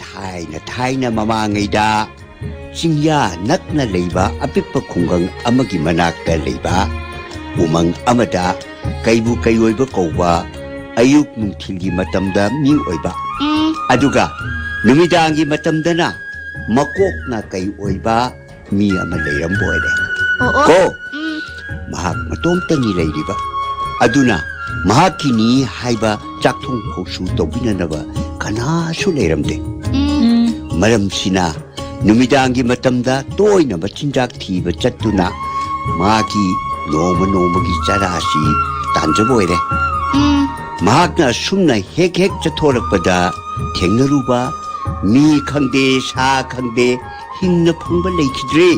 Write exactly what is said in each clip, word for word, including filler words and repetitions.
ꯊꯥꯏꯅ ꯊꯥꯏꯅ ꯃꯃꯥꯡꯉꯩꯗ ꯆꯤꯡꯌꯥ ꯅꯛꯅ ꯂꯩꯕ ꯑꯄꯤꯛꯄ ꯈꯨꯡꯒꯪ ꯑꯃꯒꯤ ꯃꯅꯥꯛꯇ ꯂꯩꯕ ꯎꯃꯪ ꯑꯃꯗ ꯀꯩꯕꯨ ꯀꯩꯑꯣꯏꯕ ꯀꯧꯕ ꯑꯌꯨꯛ ꯅꯨꯡꯊꯤꯜꯒꯤ ꯃꯇꯝꯗ ꯃꯤ ꯑꯣꯏꯕ, ꯎꯝ꯫ ꯑꯗꯨꯒ ꯅꯨꯃꯤꯗꯥꯡꯒꯤ ꯃꯇꯝꯗꯅ ꯃꯀꯣꯛꯅ ꯀꯩ ꯑꯣꯏꯕ ꯃꯤ ꯑꯃ ꯂꯩꯔꯝꯕ ꯑꯣꯏꯔꯦ꯫ ꯑꯣ, ꯑꯣ꯫ ꯀꯣ? ꯎꯝ꯫ ꯃꯍꯥꯛ ꯃꯇꯣꯝꯇꯅꯤ ꯂꯩꯔꯤꯕ꯫ ꯑꯗꯨꯅ ꯃꯍꯥꯛꯀꯤꯅꯤ ꯍꯥꯏꯕ ꯆꯥꯛꯊꯣꯡ ꯐꯥꯎꯁꯨ ꯇꯧꯕꯤꯅꯅꯕ ꯀꯅꯥꯁꯨ ꯂꯩꯔꯝꯗꯦ꯫ ꯎꯝ꯫ ꯃꯔꯝꯁꯤꯅ ꯅꯨꯃꯤꯗꯥꯡꯒꯤ ꯃꯇꯝꯗ ꯇꯣꯏꯅ ꯃꯆꯤꯟꯖꯥꯛ ꯊꯤꯕ ꯆꯠꯇꯨꯅ ꯃꯥꯒꯤ ꯅꯣꯡꯃ ꯅꯣꯡꯃꯒꯤ ꯆꯔꯥꯁꯤ ꯇꯥꯟꯖꯕ ꯑꯣꯏꯔꯦ꯫ ꯎꯝ꯫ ꯃꯍꯥꯛꯅ ꯑꯁꯨꯝꯅ ꯍꯦꯛ ꯍꯦꯛ ꯆꯠꯊꯣꯔꯛꯄꯗ ꯊꯦꯡꯅꯔꯨꯕ ꯃꯤ ꯈꯪꯗꯦ, ꯁꯥ ꯈꯪꯗꯦ, ꯍꯤꯡꯅ ꯐꯪꯕ ꯂꯩꯈꯤꯗ꯭ꯔꯦ꯫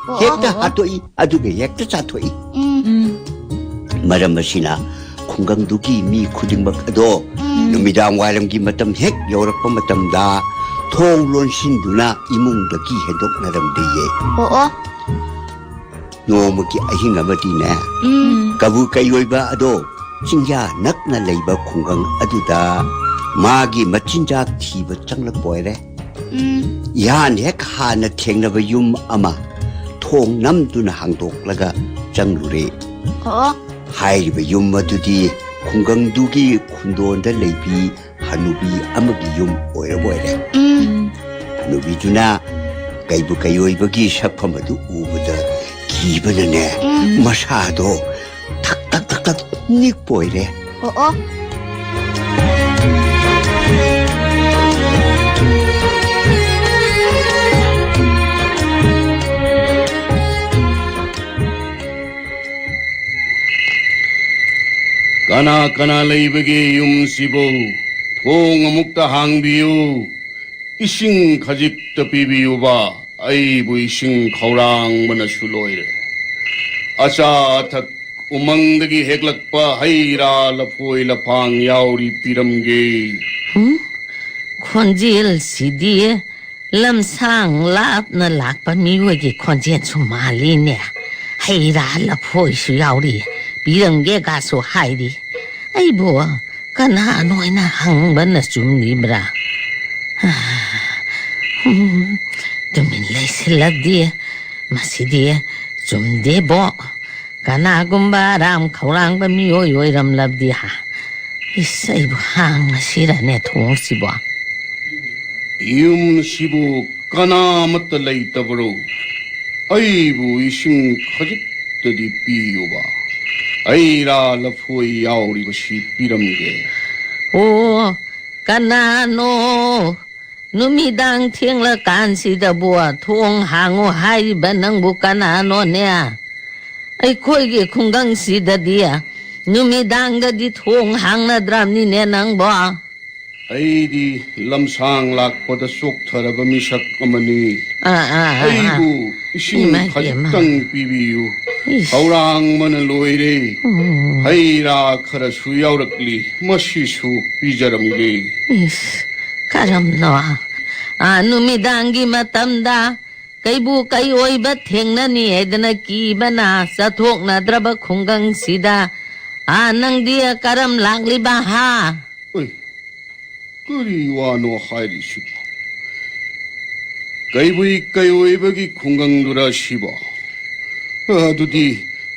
ꯑꯣ, ꯍꯦꯛꯇ ꯑꯣ, ꯑꯣ꯫ ꯍꯥꯠꯇꯣꯛꯏ, ꯑꯗꯨꯒ ꯍꯦꯛꯇ ꯆꯥꯊꯣꯛꯏ꯫ ꯎꯝ꯫ ꯎꯝ꯫ ꯃꯔꯝ ꯑꯁꯤꯅ ꯈꯨꯡꯒꯪꯗꯨꯒꯤ ꯃꯤ ꯈꯨꯗꯤꯡꯃꯛ ꯑꯗꯣ ꯎꯝ꯫ ꯅꯨꯃꯤꯗꯥꯡ ꯋꯥꯏꯔꯝꯒꯤ ꯃꯇꯝ ꯍꯦꯛ ꯌꯧꯔꯛꯄ ꯃꯇꯝꯗ ꯊꯣꯡ ꯂꯣꯟꯁꯤꯟꯗꯨꯅ ꯏꯃꯨꯡꯗꯒꯤ ꯍꯦꯟꯗꯣꯛꯅꯔꯝꯗꯦꯌꯦ꯫ ꯑꯣ, ꯑꯣ꯫ ꯅꯣꯡꯃꯒꯤ ꯑꯍꯤꯡ ꯑꯃꯗꯤꯅꯦ, ꯎꯝ꯫ ꯀꯕꯨ ꯀꯩꯑꯣꯏꯕ ꯑꯗꯣ ꯆꯤꯡꯌꯥ ꯅꯛꯅ ꯂꯩꯕ ꯈꯨꯡꯒꯪ ꯑꯗꯨꯗ ꯃꯥꯒꯤ ꯃꯆꯤꯟꯖꯥꯛ ꯊꯤꯕ ꯆꯪꯂꯛꯄ ꯑꯣꯏꯔꯦ꯫ ꯎꯝ꯫ ꯏꯍꯥꯟ ꯍꯦꯛ ꯍꯥꯟꯅ ꯊꯦꯡꯅꯕ ꯌꯨꯝ ꯑꯃ ꯊꯣꯡ ꯅꯝꯗꯨꯅ ꯍꯥꯡꯗꯣꯛꯂꯒ ꯆꯪꯂꯨꯔꯦ꯫ ꯑꯣ꯫ ꯍꯥꯏꯔꯤꯕ ꯌꯨꯝ ꯑꯗꯨꯗꯤ ꯈꯨꯡꯒꯪꯗꯨꯒꯤ ꯈꯨꯟꯗꯣꯟꯗ ꯂꯩꯕꯤ ꯍꯅꯨꯕꯤ ꯑꯃꯒꯤ ꯌꯨꯝ ꯑꯣꯏꯔꯕ ꯑꯣꯏꯔꯦ꯫ ꯎꯝ꯫ ꯍꯅꯨꯕꯤꯗꯨꯅ ꯀꯩꯕꯨ ꯀꯩꯑꯣꯏꯕꯒꯤ ꯁꯛꯐꯝ ꯑꯗꯨ ꯎꯕꯗ ꯀꯤꯕꯅꯅꯦ, ꯎꯝ꯫ ꯃꯁꯥꯗꯣ ꯊꯛ ꯊꯛ ꯊꯛ ꯊꯛ ꯅꯤꯛꯄ ꯑꯣꯏꯔꯦ꯫ ꯑꯣ, ꯑꯣ꯫ ꯀꯅꯥ ꯀꯅꯥ ꯂꯩꯕꯒꯦ ꯌꯨꯝꯁꯤꯕꯨ? ꯊꯣꯡ ꯑꯃꯨꯛꯇ ꯍꯥꯡꯕꯤꯌꯨ꯫ ꯏꯁꯤꯡ ꯈꯖꯤꯛꯇ ꯄꯤꯕꯤꯌꯨꯕ, ꯑꯩꯕꯨ ꯏꯁꯤꯡ ꯈꯧꯔꯥꯡꯕꯅꯁꯨ ꯂꯣꯏꯔꯦ꯫ ꯑꯆꯥ ꯑꯊꯛ, ꯎꯃꯪꯗꯒꯤ ꯍꯦꯛꯂꯛꯄ ꯍꯩ ꯔꯥ, ꯂꯐꯣꯏ ꯂꯐꯥꯡ ꯌꯥꯎꯔꯤ, ꯄꯤꯔꯝꯒꯦ꯫ ꯍꯨꯝ? ꯈꯣꯟꯖꯦꯜꯁꯤꯗꯤ ꯂꯝꯁꯥꯡ ꯂꯥꯞꯅ ꯂꯥꯛꯄ ꯃꯤꯑꯣꯏꯒꯤ ꯈꯣꯟꯖꯦꯜꯁꯨ ꯃꯥꯜꯂꯤꯅꯦ꯫ ꯍꯩ ꯔꯥ ꯂꯐꯣꯏꯁꯨ ꯌꯥꯎꯔꯤ, ꯄꯤꯔꯝꯒꯦꯒꯁꯨ ꯍꯥꯏꯔꯤ꯫ ꯑꯩꯕꯨ ꯀꯅꯥꯅꯣ ꯍꯥꯏꯅ ꯍꯪꯕꯅ ꯆꯨꯝꯂꯤꯕ꯭ꯔꯥ? ꯎꯝ, ꯇꯨꯃꯤꯟ ꯂꯩꯁꯤꯜꯂꯗꯤ ꯃꯁꯤꯗꯤ ꯆꯨꯝꯗꯦꯕꯣ꯫ ꯀꯅꯥꯒꯨꯝꯕ ꯑꯔꯥꯝ ꯈꯧꯔꯥꯡꯕ ꯃꯤꯑꯣꯏ ꯑꯣꯏꯔꯝꯂꯕꯗꯤ ꯍꯥ? ꯏꯁ, ꯑꯩꯕꯨ ꯍꯥꯡꯉꯁꯤꯔꯅꯦ ꯊꯣꯡꯁꯤꯕꯣ? ꯌꯨꯝꯁꯤꯕꯨ ꯀꯅꯥ ꯑꯃꯠꯇ ꯂꯩꯇꯕꯔꯣ? ꯑꯩꯕꯨ ꯏꯁꯤꯡ ꯈꯖꯤꯛꯇꯗꯤ ꯄꯤꯌꯨꯕ꯫ ꯑꯩ ꯔꯥ ꯂꯐꯣꯏ ꯌꯥꯎꯔꯤꯕꯁꯤ ꯄꯤꯔꯝꯒꯦ꯫ ꯑꯣ, ꯀꯅꯥꯅꯣ? ꯅꯨꯃꯤꯗꯥꯡ ꯊꯦꯡꯂꯀꯥꯟꯁꯤꯗꯕꯨ ꯊꯣꯡ ꯍꯥꯡꯉꯨ ꯍꯥꯏꯔꯤꯕ ꯅꯪꯕꯨ ꯀꯅꯥꯅꯣꯅꯦ? ꯑꯩꯈꯣꯏꯒꯤ ꯈꯨꯡꯒꯪꯁꯤꯗꯗꯤ ꯅꯨꯃꯤꯗꯥꯡꯗꯗꯤ ꯊꯣꯡ ꯍꯥꯡꯅꯗ꯭ꯔꯕꯅꯤꯅꯦ ꯅꯪꯕꯣ꯫ ꯑꯩꯗꯤ ꯂꯝꯁꯥꯡ ꯂꯥꯛꯄꯗ ꯆꯣꯛꯊꯔꯕ ꯃꯤꯁꯛ ꯑꯃꯅꯤ꯫ ꯑꯥ, ꯑꯥ, ꯑꯥ, ꯑꯥ꯫ ꯑꯩꯕꯨ ꯏꯁꯤꯡ ꯏꯃꯥ ꯏꯕꯦꯝꯃ꯫ ꯈꯖꯤꯛꯇꯪ ꯄꯤꯕꯤꯌꯨ꯫ ꯏꯁ꯫ ꯈꯧꯔꯥꯡꯕꯅ ꯂꯣꯏꯔꯦ꯫ ꯎꯝ꯫ ꯍꯩ ꯔꯥ ꯈꯔꯁꯨ ꯌꯥꯎꯔꯛꯂꯤ, ꯃꯁꯤꯁꯨ ꯄꯤꯖꯔꯝꯒꯦ꯫ ꯏꯁ, ꯀꯔꯝꯅꯣ? ꯑꯥ, ꯅꯨꯃꯤꯗꯥꯡꯒꯤ ꯃꯇꯝꯗ ꯀꯩꯕꯨ ꯀꯩ ꯑꯣꯏꯕ ꯊꯦꯡꯅꯅꯤ ꯍꯥꯏꯗꯅ ꯀꯤꯕꯅ ꯆꯠꯊꯣꯛꯅꯗ꯭ꯔꯕ ꯈꯨꯡꯒꯪꯁꯤꯗ, ꯑꯥ, ꯅꯪꯗꯤ ꯀꯔꯝ ꯂꯥꯛꯂꯤꯕ, ꯍꯥ? ꯑꯣꯏ, ꯀꯔꯤ ꯋꯥꯅꯣ ꯍꯥꯏꯔꯤꯁꯤꯕꯣ? ꯀꯩꯕꯨꯏ ꯀꯩꯑꯣꯏꯕꯒꯤ ꯈꯨꯡꯒꯪꯗꯨꯔ ꯁꯤꯕꯣ? ꯑꯗꯨꯗꯤ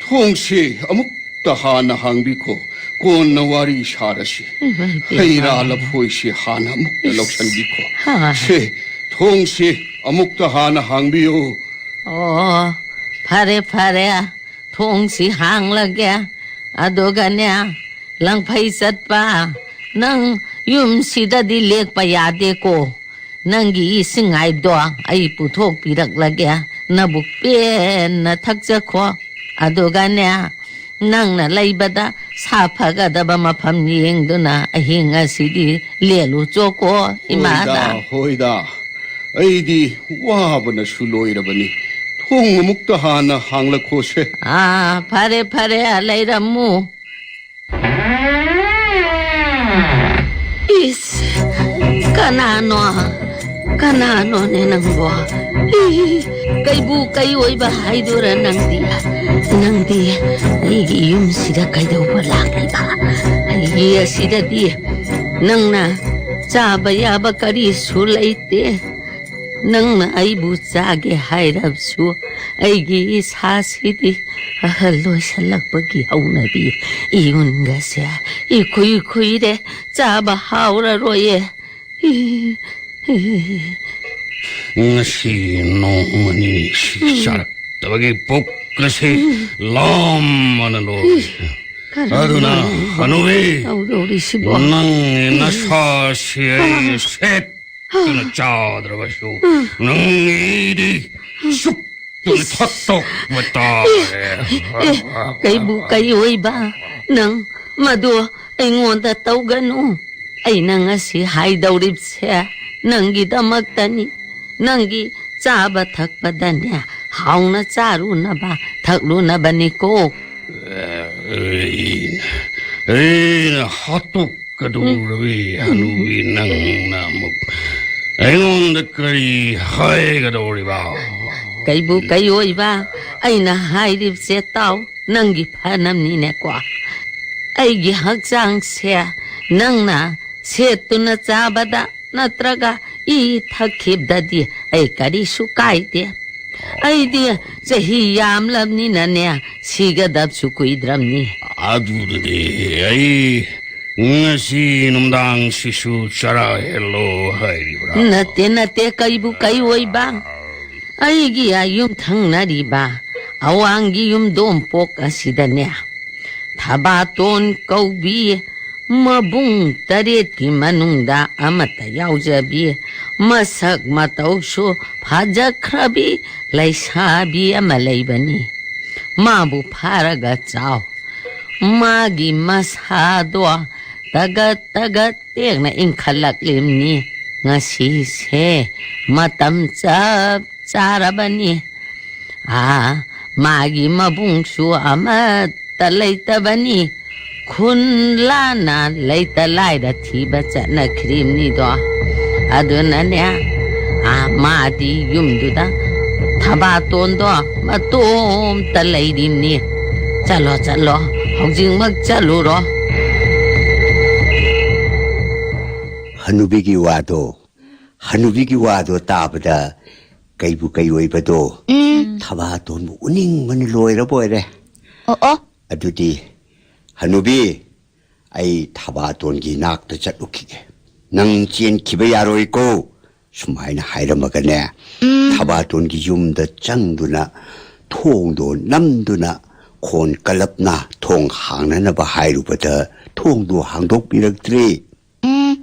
ꯊꯣꯡꯁꯦ ꯑꯃꯨꯛꯇ ꯍꯥꯟꯅ ꯍꯥꯡꯕꯤꯈꯣ, ꯀꯣꯟꯅ ꯋꯥꯔꯤ ꯁꯥꯔꯁꯤ꯫ ꯏꯃꯥ ꯏꯕꯦꯝꯃ꯫ ꯍꯩ ꯔꯥ ꯂꯐꯣꯏꯁꯦ ꯍꯥꯟꯅ ꯑꯃꯨꯛꯇ ꯏꯁ꯫ ꯂꯧꯁꯟꯕꯤꯈꯣ꯫ ꯍꯥ꯫ ꯁꯦ, ꯊꯣꯡꯁꯦ ꯑꯃꯨꯛꯇ ꯍꯥꯟꯅ ꯍꯥꯡꯕꯤꯌꯨ꯫ ꯑꯣ, ꯐꯔꯦ, ꯐꯔꯦ꯫ ꯊꯣꯡꯁꯤ ꯍꯥꯡꯂꯒꯦ꯫ ꯑꯗꯨꯒꯅꯦ, ꯂꯪꯐꯩ ꯆꯠꯄ, ꯅꯪ ꯌꯨꯝꯁꯤꯗꯗꯤ ꯂꯦꯛꯄ ꯌꯥꯗꯦꯀꯣ꯫ ꯅꯪꯒꯤ ꯏꯁꯤꯡ ꯍꯥꯏꯕꯗꯣ ꯑꯩ ꯄꯨꯊꯣꯛꯄꯤꯔꯛꯂꯒꯦ꯫ ꯅꯕꯨꯛ ꯄꯦꯟꯅ ꯊꯛꯆꯈꯣ꯫ ꯑꯗꯨꯒꯅꯦ, ꯅꯪꯅ ꯂꯩꯕꯗ ꯁꯥꯐꯒꯗꯕ ꯃꯐꯝ ꯌꯦꯡꯗꯨꯅ ꯑꯍꯤꯡ ꯑꯁꯤꯗꯤ ꯂꯦꯜꯂꯨ ꯆꯣꯀꯣ, ꯏꯃꯥꯗ꯫ ꯍꯣꯏꯗ, ꯍꯣꯏꯗ꯫ ꯑꯩꯗꯤ ꯋꯥꯕꯅꯁꯨ ꯂꯣꯏꯔꯕꯅꯤ꯫ ꯊꯣꯡ ꯑꯃꯨꯛꯇ ꯍꯥꯟꯅ ꯍꯥꯡꯂꯛꯈꯣꯁꯦ꯫ ꯑꯥ, ꯐꯔꯦ, ꯐꯔꯦ, ꯂꯩꯔꯝꯃꯨ꯫ ꯏꯁ, ꯀꯅꯥꯅꯣ? ꯀꯅꯥꯅꯣꯅꯦ ꯅꯪꯕꯣ? ꯏ, ꯀꯩꯕꯨ ꯀꯩ ꯑꯣꯏꯕ ꯍꯥꯏꯗꯣꯏꯔ ꯅꯪꯗꯤ? ꯅꯪꯗꯤ ꯑꯩꯒꯤ ꯌꯨꯝꯁꯤꯗ ꯀꯩꯗꯧꯕ ꯂꯥꯛꯂꯤꯕ? ꯑꯩꯒꯤ ꯑꯁꯤꯗꯗꯤ ꯅꯪꯅ ꯆꯥꯕ ꯌꯥꯕ ꯀꯔꯤꯁꯨ ꯂꯩꯇꯦ꯫ ꯅꯪꯅ ꯑꯩꯕꯨ ꯆꯥꯒꯦ ꯍꯥꯏꯔꯕꯁꯨ, ꯑꯩꯒꯤ ꯏꯁꯥꯁꯤꯗꯤ ꯑꯍꯜ ꯑꯣꯏꯁꯜꯂꯛꯄꯒꯤ ꯍꯧꯅꯕꯤ, ꯏꯌꯨꯟꯒꯁꯦ ꯏꯈꯨꯏ ꯈꯨꯏꯔꯦ, ꯆꯥꯕ ꯍꯥꯎꯔꯔꯣꯏꯌꯦ꯫ ꯉꯁꯤ ꯅꯣꯡꯃ ꯅꯤꯅꯤ ꯁꯤ ꯆꯥꯔꯛꯇꯕꯒꯤ ꯄꯨꯛ ꯑꯁꯤ ꯂꯥꯝꯕꯅ ꯂꯣꯏꯔꯦ꯫ ꯀꯔꯝꯕꯅꯣ ꯑꯗꯨꯅ, ꯍꯅꯨꯕꯤ, ꯇꯧꯗꯧꯔꯤꯁꯤꯕꯣ? ꯅꯪꯒꯤ ꯅꯁꯥꯁꯤ ꯑꯩ ꯁꯦꯠꯇꯨꯅ ꯆꯥꯗ꯭ꯔꯕꯁꯨ, ꯅꯪꯒꯤꯗꯤ ꯆꯨꯞ ꯇꯨꯅ ꯊꯛꯇꯣꯛꯄ ꯇꯥꯔꯦ꯫ ꯑꯦ, ꯀꯩꯕꯨ ꯀꯩ ꯑꯣꯏꯕ? ꯅꯪ ꯃꯗꯨ ꯑꯩꯉꯣꯟꯗ ꯇꯧꯒꯅꯨ꯫ ꯑꯩꯅ ꯉꯁꯤ ꯍꯥꯏꯗꯧꯔꯤꯕꯁꯦ ꯅꯪꯒꯤꯗꯃꯛꯇꯅꯤ꯫ ꯅꯪꯒꯤ ꯆꯥꯕ ꯊꯛꯄꯗꯅꯦ, ꯍꯥꯎꯅ ꯆꯥꯔꯨꯅꯕ, ꯊꯛꯂꯨꯅꯕꯅꯤꯀꯣ꯫ ꯑꯩꯅ, ꯑꯩꯅ ꯍꯥꯠꯇꯣꯛ ꯀꯗꯧꯔꯕꯤ ꯍꯅꯨꯕꯤ ꯅꯪꯅ ꯑꯃꯨꯛ ꯑꯩꯉꯣꯟꯗ ꯀꯔꯤ ꯍꯥꯏꯒꯗꯧꯔꯤꯕ? ꯀꯩꯕꯨ ꯀꯩ ꯑꯣꯏꯕ, ꯑꯩꯅ ꯍꯥꯏꯔꯤꯕꯁꯦ ꯇꯥꯎ, ꯅꯪꯒꯤ ꯐꯅꯕꯅꯤꯅꯦꯀꯣ꯫ ꯑꯩꯒꯤ ꯍꯛꯆꯥꯡꯁꯦ ꯅꯪꯅ ꯁꯦꯠꯇꯨꯅ ꯆꯥꯕꯗ ꯅꯠꯇ꯭ꯔꯒ ꯏ ꯊꯛꯈꯤꯕꯗꯗꯤ ꯑꯩ ꯀꯔꯤꯁꯨ ꯀꯥꯏꯗꯦ꯫ ꯑꯩꯗꯤ ꯆꯍꯤ ꯌꯥꯝꯂꯕꯅꯤꯅꯅꯦ, ꯁꯤꯒꯗꯕꯁꯨ ꯀꯨꯏꯗ꯭ꯔꯕꯅꯤ꯫ ꯑꯗꯨꯗꯗꯤ ꯑꯩ ꯉꯁꯤ ꯅꯨꯡꯗꯥꯡꯁꯤꯁꯨ ꯆꯔꯥ ꯍꯦꯜꯂꯣ ꯍꯥꯏꯔꯤꯕ꯭ꯔꯥ? ꯅꯠꯇꯦ, ꯅꯠꯇꯦ, ꯀꯩꯕꯨ ꯀꯩ ꯑꯣꯏꯕ? ꯑꯩꯒꯤ ꯑꯌꯨꯝ ꯊꯪꯅꯔꯤꯕ ꯑꯋꯥꯡꯒꯤ ꯌꯨꯝꯗꯣꯝꯄꯣꯛ ꯑꯁꯤꯗꯅꯦ, ꯊꯕꯥꯇꯣꯟ ꯀꯧꯕꯤ ꯃꯕꯨꯡ ꯇꯔꯦꯠꯀꯤ ꯃꯅꯨꯡꯗ ꯑꯃꯠꯇ ꯌꯥꯎꯖꯕꯤ, ꯃꯁꯛ ꯃꯇꯧꯁꯨ ꯐꯖꯈ꯭ꯔꯕꯤ ꯂꯩꯁꯥꯕꯤ ꯑꯃ ꯂꯩꯕꯅꯤ꯫ ꯃꯥꯕꯨ ꯐꯥꯔꯒ ꯆꯥꯎ꯫ ꯃꯥꯒꯤ ꯃꯁꯥꯗꯣ ꯇꯒꯠ ꯇꯒꯠ ꯇꯦꯛꯅ ꯏꯟꯈꯠꯂꯛꯂꯤꯕꯅꯤ꯫ ꯉꯁꯤꯁꯦ ꯃꯇꯝ ꯆꯞ ꯆꯥꯔꯕꯅꯤ꯫ ꯑꯥ, ꯃꯥꯒꯤ ꯃꯕꯨꯡꯁꯨ ꯑꯃꯠꯇ ꯂꯩꯇꯕꯅꯤ꯫ ꯈꯨꯟ ꯂꯥꯟꯅ ꯂꯩꯇ ꯂꯥꯏꯔ ꯊꯤꯕ ꯆꯠꯅꯈ꯭ꯔꯤꯕꯅꯤꯗꯣ꯫ ꯑꯗꯨꯅꯅꯦ, ꯑꯥ, ꯃꯥꯗꯤ ꯌꯨꯝꯗꯨꯗ ꯊꯕꯥꯇꯣꯟꯗꯣ ꯃꯇꯣꯝꯇ ꯂꯩꯔꯤꯕꯅꯤ꯫ ꯆꯠꯂꯣ, ꯆꯠꯂꯣ, ꯍꯧꯖꯤꯛꯃꯛ ꯆꯠꯂꯨꯔꯣ꯫ ꯍꯅꯨꯕꯤꯒꯤ ꯋꯥꯗꯣ, ꯍꯅꯨꯕꯤꯒꯤ ꯋꯥꯗꯣ ꯇꯥꯕꯗ ꯀꯩꯕꯨ ꯀꯩ ꯑꯣꯏꯕꯗꯣ, ꯎꯝ꯫ ꯊꯕꯥꯇꯣꯟꯕꯨ ꯎꯅꯤꯡꯕꯅ ꯂꯣꯏꯔꯕ ꯑꯣꯏꯔꯦ꯫ ꯑꯣ, ꯑꯣ꯫ ꯑꯗꯨꯗꯤ, ꯍꯅꯨꯕꯤ, ꯑꯩ ꯊꯕꯥꯇꯣꯟꯒꯤ ꯅꯥꯛꯇ ꯆꯠꯂꯨꯈꯤꯒꯦ꯫ "ꯅꯪ ꯆꯦꯟꯈꯤꯕ ꯌꯥꯔꯣꯏꯀꯣ", ꯁꯨꯃꯥꯏꯅ ꯍꯥꯏꯔꯝꯃꯒꯅꯦ, ꯎꯝ꯫ ꯊꯕꯥꯇꯣꯟꯒꯤ ꯌꯨꯝꯗ ꯆꯪꯗꯨꯅ, ꯊꯣꯡꯗꯣ ꯅꯝꯗꯨꯅ, ꯈꯣꯟ ꯀꯜꯂꯞꯅ ꯊꯣꯡ ꯍꯥꯡꯅꯅꯕ ꯍꯥꯏꯔꯨꯕꯗ, ꯊꯣꯡꯗꯣ ꯍꯥꯡꯗꯣꯛꯄꯤꯔꯛꯇ꯭ꯔꯦ꯫ ꯎꯝ꯫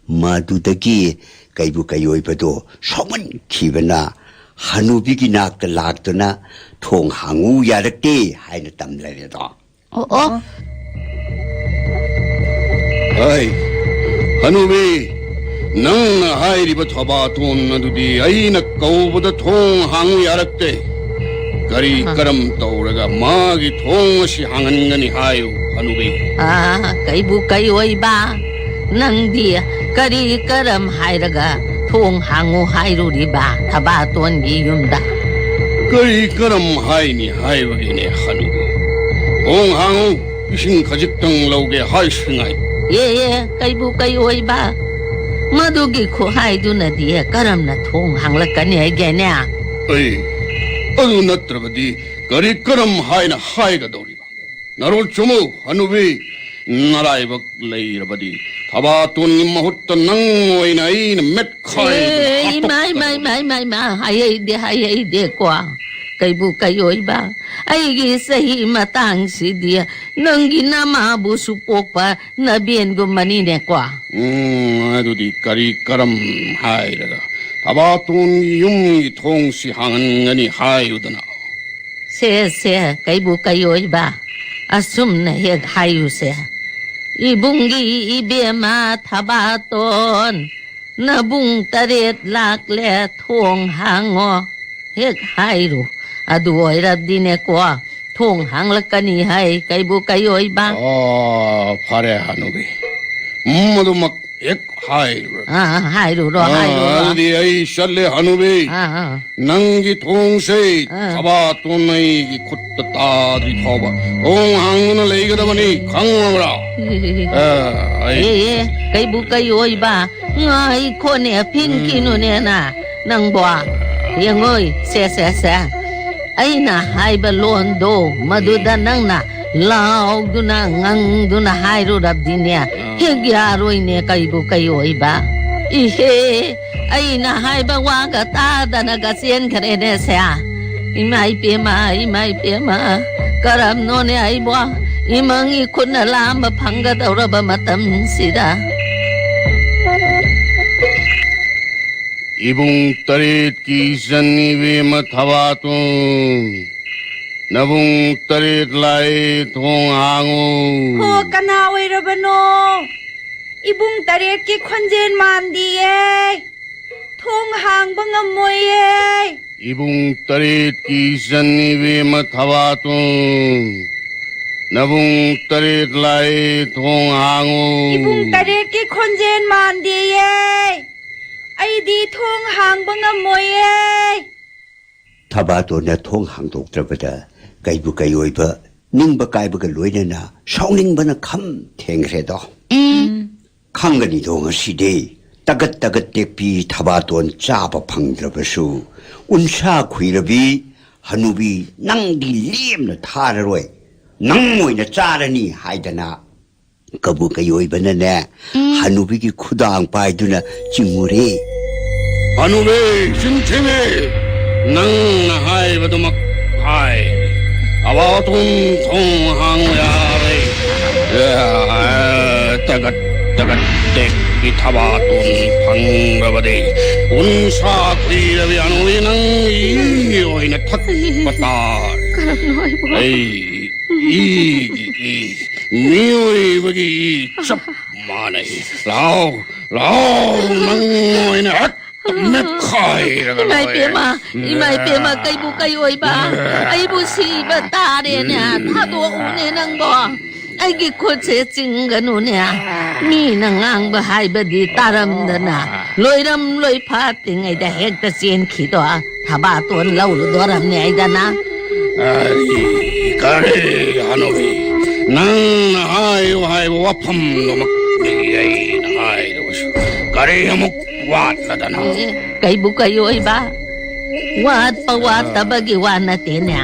ꯃꯗꯨꯗꯒꯤ ꯀꯩꯕꯨ ꯀꯩꯑꯣꯏꯕꯗꯣ ꯁꯥꯎꯃꯟꯈꯤꯕꯅ ꯍꯅꯨꯕꯤꯒꯤ ꯅꯥꯛꯇ ꯂꯥꯛꯇꯨꯅ, "ꯊꯣꯡ ꯍꯥꯡꯉꯨ ꯌꯥꯔꯛꯇꯦ" ꯍꯥꯏꯅ ꯇꯝꯂꯔꯦꯗꯣ꯫ ꯑꯣ, ꯑꯣ꯫ ꯑꯩ, ꯍꯅꯨꯕꯤ, ꯅꯪꯅ ꯍꯥꯏꯔꯤꯕ ꯊꯕꯥꯇꯣꯟ ꯑꯗꯨꯗꯤ ꯑꯩꯅ ꯀꯧꯕꯗ ꯊꯣꯡ ꯍꯥꯡꯉꯨ ꯌꯥꯔꯛꯇꯦ꯫ ꯀꯔꯤ ꯑꯍ꯫ ꯀꯔꯝ ꯇꯧꯔꯒ ꯃꯥꯒꯤ ꯊꯣꯡ ꯑꯁꯤ ꯍꯥꯡꯍꯟꯒꯅꯤ ꯍꯥꯏꯌꯨ, ꯍꯅꯨꯕꯤ? ꯑꯥ, ꯀꯩꯕꯨ ꯀꯩ ꯑꯣꯏꯕ? ꯅꯪꯗꯤ ꯀꯔꯤ ꯀꯔꯝ ꯍꯥꯏꯔꯒ ꯊꯣꯡ ꯍꯥꯡꯉꯨ ꯍꯥꯏꯔꯨꯔꯤꯕ ꯊꯕꯥꯇꯣꯟꯒꯤ ꯌꯨꯝꯗ? ꯀꯔꯤ ꯀꯔꯝ ꯍꯥꯏꯅꯤ ꯍꯥꯏꯕꯒꯤꯅꯦ, ꯍꯅꯨꯕꯤ꯫ ꯊꯣꯡ ꯍꯥꯡꯉꯨ, ꯏꯁꯤꯡ ꯈꯖꯤꯛꯇꯪ ꯂꯧꯒꯦ ꯍꯥꯏꯁꯤꯉꯥꯏ꯫ ꯑꯦ, ꯑꯦ, ꯀꯩꯕꯨ ꯀꯩ ꯑꯣꯏꯕ? ꯃꯗꯨꯒꯤ ꯈꯨꯍꯥꯏꯗꯨꯅꯗꯤ ꯀꯔꯝꯅ ꯊꯣꯡ ꯍꯥꯡꯂꯛꯀꯅꯤ ꯍꯥꯏꯒꯦꯅꯦ? ꯑꯩ, ꯑꯗꯨ ꯅꯠꯇ꯭ꯔꯕꯗꯤ ꯀꯔꯤ ꯀꯔꯝ ꯍꯥꯏꯅ ꯍꯥꯏꯒꯗꯧꯔꯤꯕ? ꯅꯔꯣꯜ ꯆꯨꯝꯃꯨ, ꯍꯅꯨꯕꯤ꯫ ꯅꯔꯥꯏꯕꯛ ꯂꯩꯔꯕꯗꯤ ꯊꯕꯥꯇꯣꯟꯒꯤ ꯃꯍꯨꯠꯇ ꯅꯪ ꯑꯣꯏꯅ ꯑꯩꯅ ꯃꯦꯠꯈꯥꯏꯗꯨꯅ ꯑꯦ, ꯏꯃꯥ, ꯏꯃꯥ, ꯍꯥꯠꯇꯣꯛꯀꯗꯧꯔꯤꯕꯅꯤ꯫ ꯏꯃꯥ, ꯏꯃꯥ, ꯍꯥꯏꯍꯩꯗꯦ, ꯍꯥꯏꯍꯩꯗꯦꯀꯣ꯫ ꯀꯩꯕꯨ ꯀꯩꯑꯣꯏꯕ, ꯑꯩꯒꯤ ꯆꯍꯤ ꯃꯇꯥꯡꯁꯤꯗꯤ ꯅꯪꯒꯤ ꯅꯃꯥꯕꯨꯁꯨ ꯄꯣꯛꯄ ꯅꯕꯦꯟꯒꯨꯝꯕꯅꯤꯅꯦꯀꯣ꯫ ꯎꯝ, ꯑꯗꯨꯗꯤ ꯀꯔꯤ ꯀꯔꯝ ꯍꯥꯏꯔꯒ ꯊꯕꯥꯇꯣꯟꯒꯤ ꯌꯨꯝꯒꯤ ꯊꯣꯡꯁꯤ ꯍꯥꯡꯍꯟꯒꯅꯤ ꯍꯥꯏꯌꯨꯗꯅ? ꯁꯦ, ꯁꯦ, ꯀꯩꯕꯨ ꯀꯩꯑꯣꯏꯕ, ꯑꯁꯨꯝꯅ ꯍꯦꯛ ꯍꯥꯏꯌꯨꯁꯦ꯫ "ꯏꯕꯨꯡꯒꯤ ꯏꯕꯦꯝꯃ ꯊꯕꯥꯇꯣꯟ, ꯅꯕꯨꯡ ꯇꯔꯦꯠ ꯂꯥꯛꯂꯦ, ꯊꯣꯡ ꯍꯥꯡꯉꯣ", ꯍꯦꯛ ꯍꯥꯏꯔꯨ꯫ ꯑꯗꯨ ꯑꯣꯏꯔꯕꯗꯤꯅꯦꯀꯣ, ꯊꯣꯡ ꯍꯥꯡꯂꯛꯀꯅꯤ ꯍꯥꯏ, ꯀꯩꯕꯨ ꯀꯩꯑꯣꯏꯕ꯫ ꯑꯣ, ꯐꯔꯦ, ꯍꯅꯨꯕꯤ꯫ ꯃꯗꯨꯃꯛ ꯍꯦꯛ ꯍꯥꯏꯔꯨꯔ꯫ ꯑꯥ, ꯑꯥ, ꯍꯥꯏꯔꯨꯔꯣ, ꯑꯥ, ꯍꯥꯏꯔꯨꯔꯣ꯫ ꯑꯗꯨꯗꯤ ꯑꯩ ꯆꯠꯂꯦ, ꯍꯅꯨꯕꯤ꯫ ꯑꯥ, ꯑꯥ꯫ ꯅꯪꯒꯤ ꯊꯣꯡꯁꯦ ꯑꯥ꯫ ꯊꯕꯥꯇꯣꯟ ꯑꯩꯒꯤ ꯈꯨꯠꯇ ꯇꯥꯗ꯭ꯔꯤ ꯐꯥꯎꯕ ꯊꯣꯡ ꯍꯥꯡꯗꯨꯅ ꯂꯩꯒꯗꯕꯅꯤ, ꯈꯪꯉꯕ꯭ꯔꯥ? ꯑꯦ, ꯑꯥ, ꯑꯩ ꯑꯦ, ꯑꯦ, ꯀꯩꯕꯨ ꯀꯩ ꯑꯣꯏꯕ? ꯉꯥꯏꯈꯣꯅꯦ, ꯐꯤꯡ ꯎꯝ꯫ ꯀꯤꯅꯨꯅꯦꯅ ꯅꯪꯕꯣ꯫ ꯌꯦꯡꯉꯣꯏ, ꯁꯦ, ꯁꯦ, ꯁꯦ꯫ ꯑꯩꯅ ꯍꯥꯏꯕ ꯂꯣꯟꯗꯣ ꯃꯗꯨꯗ ꯎꯝ꯫ ꯅꯪꯅ ꯂꯥꯎꯗꯨꯅ ꯉꯪꯗꯨꯅ ꯍꯥꯏꯔꯨꯔꯕꯗꯤꯅꯦ, ꯑꯥ꯫ ꯍꯦꯛ ꯌꯥꯔꯣꯏꯅꯦ, ꯀꯩꯕꯨ ꯀꯩ ꯑꯣꯏꯕ꯫ ꯏꯍꯦ, ꯑꯩꯅ ꯍꯥꯏꯕ ꯋꯥꯒ ꯇꯥꯗꯅꯒ ꯆꯦꯟꯈ꯭ꯔꯦꯅꯦ ꯁꯦ꯫ ꯏꯃꯥ ꯏꯄꯦꯝꯃ, ꯏꯃꯥ ꯏꯄꯦꯝꯃ, ꯀꯔꯝꯅꯣꯅꯦ ꯑꯩꯕꯣ? ꯏꯃꯪ ꯏꯈꯨꯠꯅ ꯂꯥꯝꯕ ꯐꯪꯒꯗꯧꯔꯕ ꯃꯇꯝꯁꯤꯗ꯫ ꯏꯕꯨꯡ ꯇꯔꯦꯠꯀꯤ ꯏꯆꯟ ꯏꯕꯦꯝꯃ ꯊꯕꯥꯇꯣꯟ, ꯅꯕꯨꯡ ꯇꯔꯦꯠ ꯂꯥꯛꯑꯦ, ꯊꯣꯡ ꯍꯥꯡꯉꯨ꯫ ꯍꯣ, ꯀꯅꯥ ꯑꯣꯏꯔꯕꯅꯣ? ꯏꯕꯨꯡ ꯇꯔꯦꯠꯀꯤ ꯈꯣꯟꯖꯦꯜ ꯃꯥꯟꯗꯤꯌꯦ꯫ ꯊꯣꯡ ꯍꯥꯡꯕ ꯉꯝꯃꯣꯏꯌꯦ꯫ ꯏꯕꯨꯡ ꯇꯔꯦꯠꯀꯤ ꯏꯆꯟ ꯏꯕꯦꯝꯃ ꯊꯕꯥꯇꯣꯟ, ꯅꯕꯨꯡ ꯇꯔꯦꯠ ꯂꯥꯛꯑꯦ, ꯊꯣꯡ ꯍꯥꯡꯉꯨ꯫ ꯏꯕꯨꯡ ꯇꯔꯦꯠꯀꯤ ꯈꯣꯟꯖꯦꯜ ꯃꯥꯟꯗꯦꯌꯦ꯫ ꯑꯩꯗꯤ ꯊꯣꯡ ꯍꯥꯡꯕ ꯉꯝꯃꯣꯏꯌꯦ꯫ ꯊꯕꯥꯇꯣꯟꯅ ꯊꯣꯡ ꯍꯥꯡꯗꯣꯛꯇ꯭ꯔꯕꯗ ꯀꯩꯕꯨ ꯀꯩ ꯑꯣꯏꯕ ꯅꯤꯡꯕ ꯀꯥꯏꯕꯒ ꯂꯣꯏꯅꯅ ꯁꯥꯎꯅꯤꯡꯕꯅ ꯈꯝ ꯊꯦꯡꯈ꯭ꯔꯦꯗꯣ꯫ ꯈꯪꯒꯅꯤꯗꯣ ꯉꯁꯤꯗꯤ ꯇꯒꯠ ꯇꯒꯠ ꯇꯦꯛꯄꯤ ꯊꯕꯥꯇꯣꯟ ꯆꯥꯕ ꯐꯪꯗ꯭ꯔꯕꯁꯨ ꯎꯟꯁꯥ ꯈꯨꯏꯔꯕꯤ ꯍꯅꯨꯕꯤ ꯅꯪꯗꯤ ꯂꯦꯝꯅ ꯊꯥꯔꯔꯣꯏ꯫ ꯅꯪ ꯑꯣꯏꯅ ꯆꯥꯔꯅꯤ ꯍꯥꯏꯗꯅ ꯀꯕꯨ ꯀꯩ ꯑꯣꯏꯕꯅꯅꯦ ꯍꯅꯨꯕꯤꯒꯤ ꯈꯨꯗꯥꯡ ꯄꯥꯏꯗꯨꯅ ꯆꯤꯡꯉꯨꯔꯦ꯫ ꯍꯅꯨꯕꯤ, ꯆꯤꯟꯊꯤꯕꯤ, ꯅꯪꯅ ꯍꯥꯏꯕꯗꯨꯃꯛ ꯍꯥꯏ꯫ ꯑꯋꯥꯊꯨꯝ ꯊꯣꯡ ꯍꯥꯡꯕ ꯌꯥꯔꯦ꯫ ꯑꯦ, ꯇꯒꯠ ꯇꯒꯠ ꯇꯦꯛꯄꯤ ꯊꯕꯥꯇꯣꯟ ꯐꯪꯂꯕꯗꯤ ꯎꯟꯁꯥ ꯈꯨꯏꯔꯕꯤ ꯍꯅꯨꯕꯤ ꯅꯪ ꯏ ꯑꯣꯏꯅ ꯊꯛꯄ ꯇꯥꯔꯦ꯫ ꯀꯔꯝꯅꯣ ꯑꯩꯕꯣ? ꯑꯩ ꯏꯒꯤ ꯏ, ꯃꯤꯑꯣꯏꯕꯒꯤ ꯏ ꯆꯞ ꯃꯥꯟꯅꯩ꯫ ꯂꯥꯎ, ꯂꯥꯎ, ꯅꯪ ꯑꯣꯏꯅ ꯍꯦꯛꯇ ꯃꯦꯠꯈꯥꯏꯔꯒ ꯏꯃꯥ ꯂꯣꯏꯔꯦ꯫ ꯏꯄꯦꯝꯃ, ꯏꯃꯥ ꯏꯄꯦꯝꯃ, ꯀꯩꯕꯨ ꯀꯩ ꯑꯣꯏꯕ? ꯑꯩꯕꯨ ꯁꯤꯕ ꯇꯥꯔꯦꯅꯦ꯫ ꯊꯥꯗꯣꯛꯎꯅꯦ ꯅꯪꯕꯣ꯫ ꯑꯩꯒꯤ ꯈꯨꯠꯁꯦ ꯆꯤꯡꯒꯅꯨꯅꯦ꯫ ꯃꯤꯅ ꯉꯥꯡꯕ ꯍꯥꯏꯕꯗꯤ ꯇꯥꯔꯝꯗꯅ ꯂꯣꯏꯔꯝ ꯂꯣꯏ ꯐꯥꯠꯇ꯭ꯔꯤꯉꯩꯗ ꯍꯦꯛꯇ ꯆꯦꯟꯈꯤꯗꯣ꯫ ꯊꯕꯥꯇꯣꯟ ꯂꯧꯔꯨꯗꯣꯔꯝꯅꯦ ꯑꯩꯗꯅ꯫ ꯑꯩ ꯀꯔꯤ ꯍꯅꯨꯕꯤ, ꯅꯪꯅ ꯍꯥꯏꯌꯨ ꯍꯥꯏꯕ ꯋꯥꯐꯝꯗꯨꯃꯛꯇꯤ ꯑꯩꯅ ꯍꯥꯏꯔꯕꯁꯨ ꯀꯔꯤ ꯑꯃꯨꯛ ꯋꯥꯠꯂꯗꯅ? ꯑꯦ, ꯀꯩꯕꯨ ꯀꯩ ꯑꯣꯏꯕ? ꯋꯥꯠꯄ ꯋꯥꯠꯇꯕꯒꯤ ꯋꯥ ꯅꯠꯇꯦꯅꯦ꯫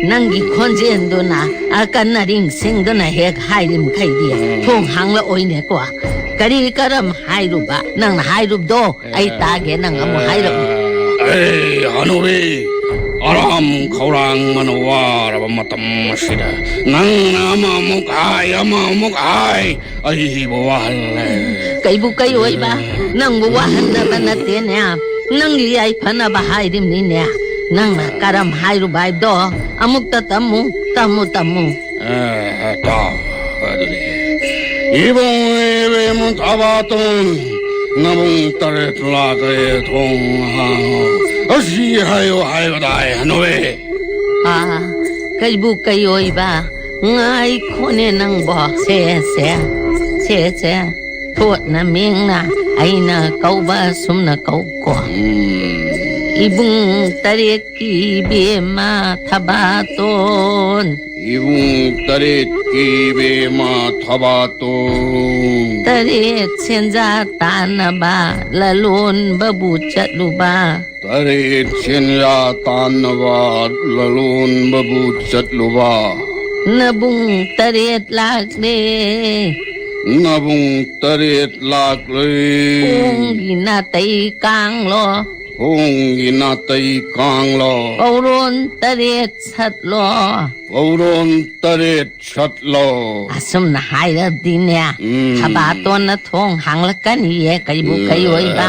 ꯅꯪꯒꯤ ꯈꯣꯟꯖꯦꯜꯗꯨꯅ ꯑꯀꯟ ꯑꯔꯤꯡꯁꯤꯡꯗꯨꯅ ꯍꯦꯛ ꯍꯥꯏꯔꯤꯃꯈꯩꯗꯤ ꯊꯣꯡ ꯍꯥꯡꯂꯛꯑꯣꯏꯅꯦꯀꯣ꯫ ꯀꯔꯤ ꯀꯔꯝ ꯍꯥꯏꯔꯨꯕ? ꯅꯪꯅ ꯍꯥꯏꯔꯨꯕꯗꯣ ꯑꯩ ꯇꯥꯒꯦ, ꯅꯪ ꯑꯃꯨꯛ ꯍꯥꯏꯔꯛꯎ꯫ ꯑꯩ ꯍꯅꯨꯕꯤ, ꯑꯔꯥꯝ ꯈꯧꯔꯥꯡꯕꯅ ꯋꯥꯔꯕ ꯃꯇꯝ ꯑꯁꯤꯗ ꯅꯪꯅ ꯑꯃꯃꯨꯛ ꯍꯥꯏ, ꯑꯃꯃꯨꯛ ꯍꯥꯏ, ꯑꯩꯕꯨ ꯋꯥꯍꯜꯂꯦ꯫ ꯀꯩꯕꯨ ꯀꯩ ꯑꯣꯏꯕ? ꯅꯪꯕꯨ ꯋꯥꯍꯟꯅꯕ ꯅꯠꯇꯦꯅꯦ, ꯅꯪꯒꯤ ꯌꯥꯏꯐꯅꯕ ꯍꯥꯏꯔꯤꯕꯅꯤꯅꯦ꯫ ꯅꯪꯅ ꯀꯔꯝ ꯍꯥꯏꯔꯨꯕ ꯍꯥꯏꯕꯗꯣ ꯑꯃꯨꯛꯇ ꯇꯝꯃꯨ, ꯇꯝꯃꯨ, ꯇꯝꯃꯨ꯫ ꯑꯦ, ꯇꯥꯎ, ꯑꯗꯨꯗꯤ, ꯏꯕꯨꯡ ꯏꯕꯦꯝ ꯊꯕꯥꯇꯣꯟ, ꯅꯕꯨꯡ ꯇꯔꯦꯠ ꯂꯥꯛꯂꯦ, ꯊꯣꯡ ꯍꯥꯡꯉꯣ꯫ ꯑꯁꯤ ꯍꯥꯏꯌꯨ ꯍꯥꯏꯕꯗꯥꯏ, ꯍꯅꯨꯕꯤ꯫ ꯑꯥ, ꯀꯩꯕꯨ ꯀꯩ ꯑꯣꯏꯕ? ꯉꯥꯏꯈꯣꯅꯦ ꯅꯪꯕꯣ꯫ ꯁꯦ, ꯁꯦ, ꯁꯦ, ꯁꯦ꯫ ꯊꯣꯠꯅ ꯃꯦꯡꯅ ꯑꯩꯅ ꯀꯧꯕ ꯁꯨꯝꯅ ꯀꯧꯀꯣ꯫ ꯎꯝ꯫ ꯏꯕꯨꯡ ꯇꯔꯦꯠꯀꯤ ꯏꯕꯦꯝꯃ ꯊꯕꯥꯇꯣꯟ꯫ ꯏꯕꯨꯡ ꯇꯔꯦꯠꯀꯤ ꯏꯕꯦꯝꯃ ꯊꯕꯥꯇꯣꯟ꯫ ꯇꯔꯦꯠ ꯁꯦꯟꯖꯥ ꯇꯥꯟꯅꯕ ꯂꯂꯣꯟꯕꯕꯨ ꯆꯠꯂꯨꯕ꯫ ꯇꯔꯦꯠ ꯁꯦꯟꯖꯥ ꯇꯥꯟꯅꯕ ꯂꯂꯣꯟꯕꯕꯨ ꯆꯠꯂꯨꯕ꯫ ꯅꯕꯨꯡ ꯇꯔꯦꯠ ꯂꯥꯛꯂꯦ꯫ ꯅꯕꯨꯡ ꯇꯔꯦꯠ ꯂꯥꯛꯂꯦ꯫ ꯊꯣꯡꯒꯤ ꯅꯥꯇꯩ ꯀꯥꯡꯂꯣ꯫ ꯊꯣꯡꯒꯤ ꯅꯥꯇꯩ ꯀꯥꯡꯂꯣ꯫ ꯄꯧꯔꯣꯟ ꯇꯔꯦꯠ ꯁꯠꯂꯣ꯫ ꯄꯧꯔꯣꯟ ꯇꯔꯦꯠ ꯁꯠꯂꯣ꯫ ꯑꯁꯨꯝꯅ ꯍꯥꯏꯔꯕꯗꯤꯅꯦ, ꯎꯝ꯫ ꯊꯕꯥꯇꯣꯟꯅ ꯊꯣꯡ ꯍꯥꯡꯂꯛꯀꯅꯤꯌꯦ, ꯀꯩꯕꯨ ꯀꯩ ꯑꯣꯏꯕ꯫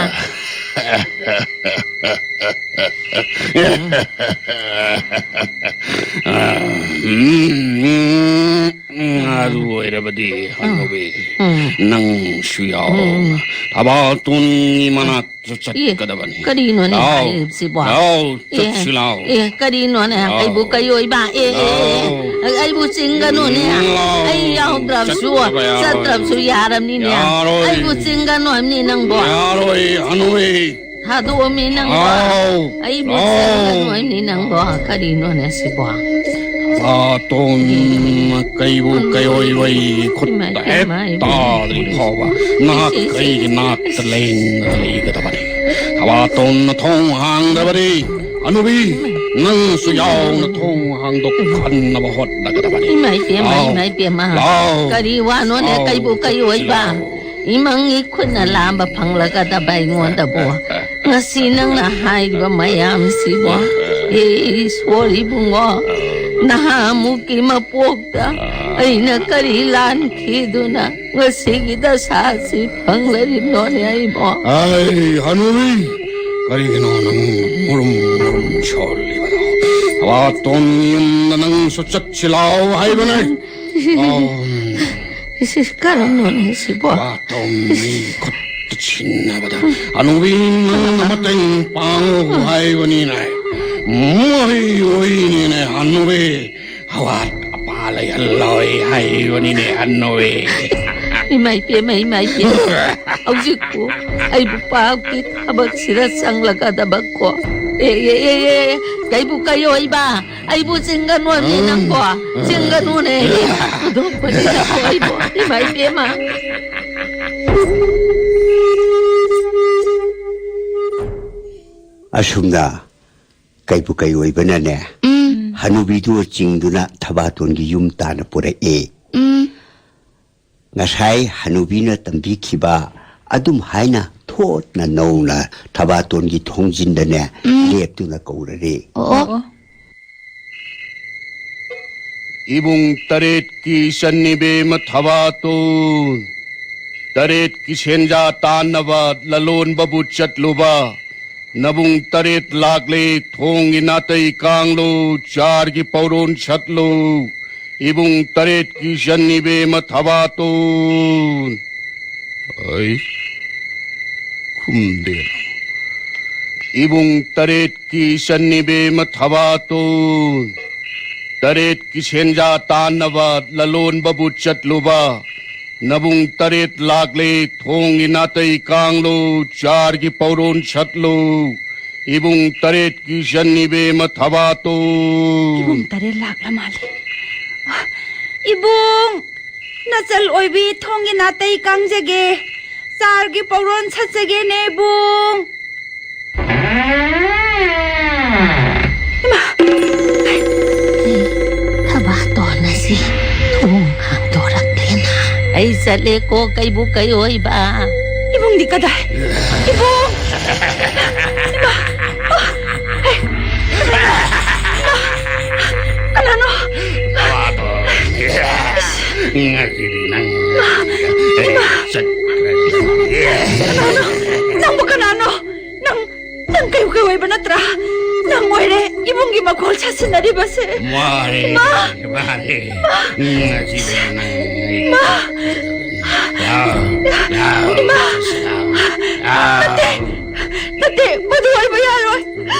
ꯎꯝ, ꯑꯗꯨ ꯑꯣꯏꯔꯕꯗꯤ ꯍꯅꯨꯕꯤ, ꯎꯝ꯫ ꯅꯪꯁꯨ ꯌꯥꯎ꯫ ꯎꯝ꯫ ꯊꯕꯥꯇꯣꯟꯒꯤ ꯃꯅꯥꯛꯇ ꯏ, ꯆꯠꯀꯗꯕꯅꯤ꯫ ꯀꯔꯤꯅꯣꯅꯦ ꯂꯥꯎ, ꯍꯥꯏꯔꯤꯕꯁꯤꯕꯣ? ꯂꯥꯎ, ꯏ, ꯆꯠꯁꯤ ꯂꯥꯎ꯫ ꯏ, ꯀꯔꯤꯅꯣꯅꯦ? ꯂꯥꯎ꯫ ꯑꯩꯕꯨ ꯀꯩ ꯑꯣꯏꯕ? ꯑꯦ, ꯑꯦ, ꯑꯦ, ꯂꯥꯎ꯫ ꯑꯩ, ꯑꯩꯕꯨ ꯆꯤꯡꯒꯅꯨꯅꯦ꯫ ꯂꯥꯎ꯫ ꯑꯩ ꯌꯥꯎꯗ꯭ꯔꯕꯁꯨ, ꯆꯠꯇ꯭ꯔꯕꯁꯨ ꯌꯥꯔꯕꯅꯤꯅꯦ꯫ ꯌꯥꯔꯣꯏ꯫ ꯑꯩꯕꯨ ꯆꯤꯡꯒꯅꯨ ꯍꯥꯏꯕꯅꯤ ꯅꯪꯕꯣ꯫ ꯌꯥꯔꯣꯏ, ꯍꯅꯨꯕꯤ꯫ ꯊꯥꯗꯣꯛꯑꯝꯃꯤ ꯅꯪꯕꯣ꯫ ꯂꯥꯎ꯫ ꯑꯩꯕꯨ ꯂꯥꯎ꯫ ꯆꯤꯡꯒꯅꯨ ꯍꯥꯏꯕꯅꯤ ꯅꯪꯕꯣ꯫ ꯀꯔꯤꯅꯣꯅꯦ ꯁꯤꯕꯣ? ꯊꯕꯥꯇꯣꯟ ꯀꯩꯕꯨ ꯀꯩꯑꯣꯏ ꯂꯣꯏ ꯈꯨꯠꯇ ꯏꯃꯥ, ꯍꯦꯛ ꯏꯃꯥ, ꯏꯃꯥ꯫ ꯇꯥꯗ꯭ꯔꯤ ꯐꯥꯎꯕ ꯅꯍꯥꯛ ꯏꯁ, ꯏꯁ, ꯑꯩꯒꯤ ꯏꯁ꯫ ꯅꯥꯛꯇ ꯂꯦꯡꯗꯅ ꯂꯩꯒꯗꯕꯅꯤ꯫ ꯊꯕꯥꯇꯣꯟꯅ ꯊꯣꯡ ꯍꯥꯡꯗ꯭ꯔꯕꯗꯤ, ꯍꯅꯨꯕꯤ, ꯅꯪꯁꯨ ꯌꯥꯎꯅ ꯊꯣꯡ ꯍꯥꯡꯗꯣꯛꯍꯟꯅꯕ ꯍꯣꯠꯅꯒꯗꯕꯅꯤ꯫ ꯏꯃꯥ ꯏꯄꯦꯝꯃ, ꯂꯥꯎ, ꯏꯃꯥ ꯏꯄꯦꯝꯃ꯫ ꯂꯥꯎ, ꯀꯔꯤ ꯋꯥꯅꯣꯅꯦ, ꯂꯥꯎ, ꯀꯩꯕꯨ ꯀꯩ ꯑꯣꯏꯕ? ꯆꯠꯁꯤ ꯂꯥꯎ꯫ ꯏꯃꯪꯒꯤ ꯈꯨꯠꯅ ꯂꯥꯝꯕ ꯐꯪꯂꯒꯗꯕ ꯑꯩꯉꯣꯟꯗꯕꯨ ꯉꯁꯤ ꯅꯪꯅ ꯍꯥꯏꯔꯤꯕ ꯃꯌꯥꯝꯁꯤꯕꯣ? ꯍꯦ ꯏꯁꯣꯔ ꯏꯕꯨꯡꯉꯣ, ꯅꯍꯥꯃꯨꯛꯀꯤ ꯃꯄꯣꯛꯇ ꯑꯩꯅ ꯀꯔꯤ ꯂꯥꯟꯈꯤꯗꯨꯅ ꯉꯁꯤꯒꯤ ꯗꯁꯥꯁꯤ ꯐꯪꯂꯔꯤꯕꯅꯣꯅꯦ ꯑꯩꯕꯣ? ꯑꯩ ꯍꯅꯨꯕꯤ, ꯀꯔꯤꯒꯤꯅꯣ ꯅꯪ ꯃꯨꯔꯨꯝ ꯃꯨꯔꯨꯝ ꯁꯣꯜꯂꯤꯕꯗꯣ? ꯊꯕꯥꯇꯣꯟ ꯌꯨꯝꯗ ꯅꯪꯁꯨ ꯆꯠꯁꯤ ꯂꯥꯎ ꯍꯥꯏꯕꯅꯦ꯫ ꯑꯣ꯫ ꯏꯁ, ꯏꯁ, ꯀꯔꯝꯅꯣꯅꯦ ꯁꯤꯕꯣ? ꯊꯕꯥꯇꯣꯟ ꯃꯤ ꯈꯨꯠꯇ ꯁꯤꯟꯅꯕꯗ ꯍꯅꯨꯕꯤ ꯅꯪꯅ ꯃꯇꯦꯡ ꯄꯥꯡꯉꯨ ꯍꯥꯏꯕꯅꯤꯅꯦ꯫ ꯃꯣꯏ ꯑꯣꯏꯅꯤꯅꯦ ꯍꯅꯨꯕꯤ꯫ ꯑꯋꯥꯠ ꯑꯄꯥ ꯂꯩꯍꯜꯂꯣꯏ ꯍꯥꯏꯕꯅꯤꯅꯦ ꯍꯅꯨꯕꯤ꯫ ꯏꯃꯥ ꯏꯄꯦꯝꯃ, ꯏꯃꯥ ꯏꯄꯦꯝꯃ꯫ ꯍꯧꯖꯤꯛꯄꯨ ꯑꯩꯕꯨ ꯄꯥꯞꯀꯤ ꯊꯕꯛꯁꯤꯗ ꯆꯪꯂꯛꯀꯗꯕꯀꯣ꯫ ꯑꯦ, ꯑꯦ, ꯑꯦ, ꯑꯦ, ꯀꯩꯕꯨ ꯀꯩꯑꯣꯏꯕ? ꯑꯩꯕꯨ ꯆꯤꯡꯒꯅꯨꯅꯦ ꯅꯪꯕꯣ꯫ ꯆꯤꯡꯒꯅꯨꯅꯦ꯫ ꯐꯨꯗꯣꯛꯄꯅꯤꯅꯀꯣ ꯑꯩꯕꯨ꯫ ꯏꯃꯥ ꯏꯄꯦꯝꯃ꯫ ꯑꯁꯨꯝꯅ ꯀꯩꯕꯨ ꯀꯩꯑꯣꯏꯕꯅꯅꯦ, ꯎꯝ꯫ ꯍꯅꯨꯕꯤꯗꯨ ꯆꯤꯡꯗꯨꯅ ꯊꯕꯥꯇꯣꯟꯒꯤ ꯌꯨꯝ ꯇꯥꯟꯅ ꯄꯨꯔꯛꯑꯦ꯫ ꯎꯝ꯫ ꯉꯁꯥꯏ ꯍꯅꯨꯕꯤꯅ ꯇꯝꯕꯤꯈꯤꯕ ꯑꯗꯨꯝ ꯍꯥꯏꯅ ꯊꯣꯠꯅ ꯅꯧꯅ ꯊꯕꯥꯇꯣꯟꯒꯤ ꯊꯣꯡꯖꯤꯟꯗꯅꯦ, ꯎꯝ꯫ ꯂꯦꯞꯇꯨꯅ ꯀꯧꯔꯔꯦ꯫ ꯑꯣ꯫ ꯏꯕꯨꯡ ꯇꯔꯦꯠꯀꯤ ꯏꯆꯟ ꯏꯕꯦꯝꯃ ꯊꯕꯥꯇꯣꯟ, ꯇꯔꯦꯠꯀꯤ ꯁꯦꯟꯖꯥ ꯇꯥꯟꯅꯕ ꯂꯂꯣꯟꯕꯕꯨ ꯆꯠꯂꯨꯕ, ꯅꯕꯨꯡ ꯇꯔꯦꯠ ꯂꯥꯛꯂꯦ, ꯊꯣꯡꯒꯤ ꯅꯥꯇꯩ ꯀꯥꯡꯂꯨ, ꯆꯥꯔꯒꯤ ꯄꯧꯔꯣꯟ ꯁꯠꯂꯨ, ꯏꯕꯨꯡ ꯇꯔꯦꯠꯀꯤ ꯏꯆꯟ ꯏꯕꯦꯝꯃ ꯊꯕꯥꯇꯣꯟ꯫ ꯑꯩ ꯈꯨꯝꯗꯦ꯫ ꯏꯕꯨꯡ ꯇꯔꯦꯠꯀꯤ ꯏꯆꯟ ꯏꯕꯦꯝꯃ ꯊꯕꯥꯇꯣꯟ꯫ ꯇꯔꯦꯠꯀꯤ ꯁꯦꯟꯖꯥ ꯇꯥꯟꯅꯕ ꯂꯂꯣꯟꯕꯕꯨ ꯆꯠꯂꯨꯕ꯫ ꯅꯕꯨꯡ ꯇꯔꯦꯠ ꯂꯥꯛꯂꯦ, ꯊꯣꯡꯒꯤ ꯅꯥꯇꯩ ꯀꯥꯡꯂꯨ, ꯆꯥꯔꯒꯤ ꯄꯧꯔꯣꯟ ꯁꯠꯂꯨ꯫ ꯏꯕꯨꯡ ꯇꯔꯦꯠꯀꯤ ꯏꯆꯟ ꯏꯕꯦꯝꯃ ꯊꯕꯥꯇꯣꯟ꯫ ꯏꯕꯨꯡ ꯇꯔꯦꯠ ꯂꯥꯛꯂ ꯃꯥꯜꯂꯦ꯫ ꯏꯕꯨꯡ! ꯅꯆꯜ ꯑꯣꯏꯕꯤ ꯊꯣꯡꯒꯤ ꯅꯥꯇꯩ ꯀꯥꯡꯖꯒꯦ꯫ ꯆꯥꯔꯒꯤ ꯄꯧꯔꯣꯟ ꯁꯠꯆꯒꯦꯅꯦ, ꯏꯕꯨꯡ꯫ ꯏꯃꯥ! ꯊꯕꯥꯇꯣꯟ ꯑꯁꯤ ꯊꯣꯡ ꯍꯥꯡꯗꯣꯔꯛꯂꯦꯅ꯫ ꯑꯩ ꯆꯠꯂꯦꯀꯣ, ꯀꯩꯕꯨ ꯀꯩ ꯑꯣꯏꯕ꯫ ꯏꯕꯨꯡꯗꯤ ꯀꯗꯥꯏ? ꯏꯕꯨꯡ! ꯏꯃꯥ! ꯀꯅꯥꯅꯣ? ꯉꯁꯤꯗꯤ ꯅꯪ ꯆꯠꯈ꯭ꯔꯅꯤ꯫ ꯅꯪꯕꯨ ꯀꯅꯥꯅꯣ? ꯅꯪ, ꯅꯪ ꯀꯩ, ꯀꯩ ꯑꯣꯏꯕ ꯅꯠꯇ꯭ꯔꯥ? ꯅꯪ ꯑꯣꯏꯔꯦ ꯏꯕꯨꯡꯒꯤ ꯃꯈꯣꯜ ꯁꯥꯁꯤꯟꯅꯔꯤꯕꯁꯦ꯫ ꯃꯥꯅꯦ, ꯏꯃꯥ! ꯃꯥꯅꯦ꯫ ꯉꯁꯤꯗꯤ ꯅꯪ ꯏꯃꯥ! ꯂꯥꯎ, ꯂꯥꯎ, ꯏꯃꯥ! ꯂꯥꯎ꯫ ꯅꯠꯇꯦ, ꯅꯠꯇꯦ, ꯃꯗꯨ ꯑꯣꯏꯕ ꯌꯥꯔꯣꯏ꯫